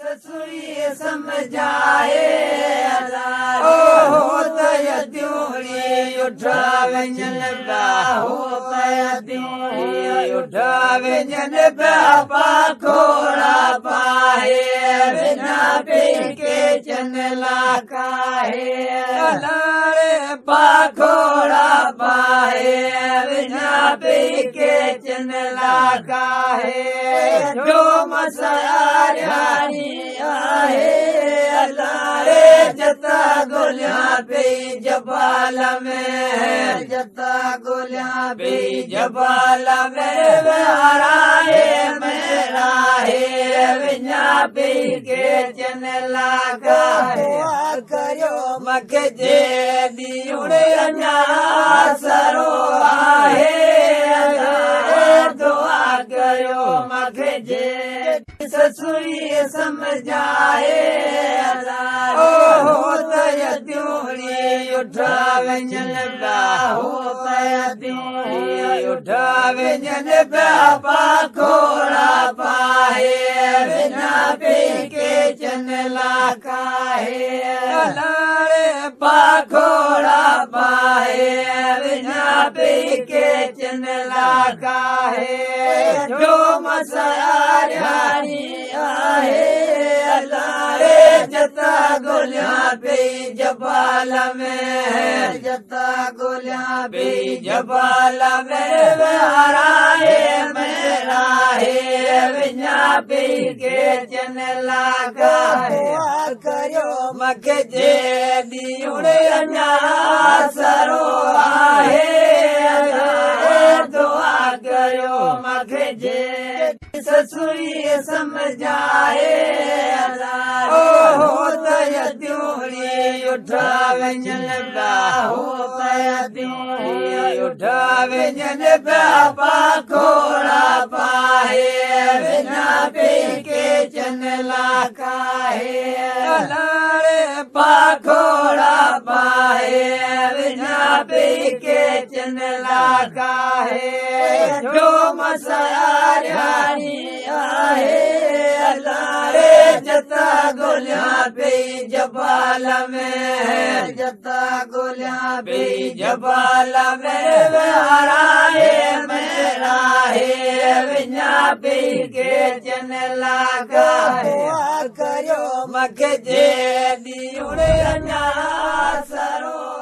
ससुरी समझाए हो त यदियूं उठा वञनि पिया, हो त यदियूं उठा वञनि पिया, पाखोड़ा पाए बिना पीके चनला काहे, अलारे पाखोड़ा पाए बिना पीके चनला काहे, जो मसारी आहे अलारे जता गोलियां पे जबाल में, जता गोलियां पे जबाल में वहाराए मेरा है विना पी के चनला काहे, करियो मखे जे ॾींहुं अञा सरो आहे, दुआ करियो मखे जे ससुरी समझाए हो त यदियूं उठा वञनि पिया, हो त यदियूं उठा वञनि पिया, पाखोड़ा पाए बिना पीके चनला काहे, अलारे पाखोड़ा पाए बिना पीके चनला काहे, जो मसारी आहे अलारे जता गोलियां पे जबाल में, जता गोलियां पे जबाल में वहाराए मेरा है विना पी के चनला काहे, करियो मखे जे ॾींहुं अञा सरो आहे, दुआ करियो मखे जे ससुरी समझाए हो त यदियूं उठा वञनि पिया, हो त यदियूं उठा वञनि पिया, पाखोड़ा पाए बिना पीके चनला काहे, अलारे पाखोड़ा पाए बिना पीके चनला काहे, जो मसारी आहे अलारे जता गोलियां पे जबाल में, जता गोलियां पे जबाल में वहाराए मेरा है विना पी के चनला काहे, करियो मखे जे ॾींहुं अञा सरो।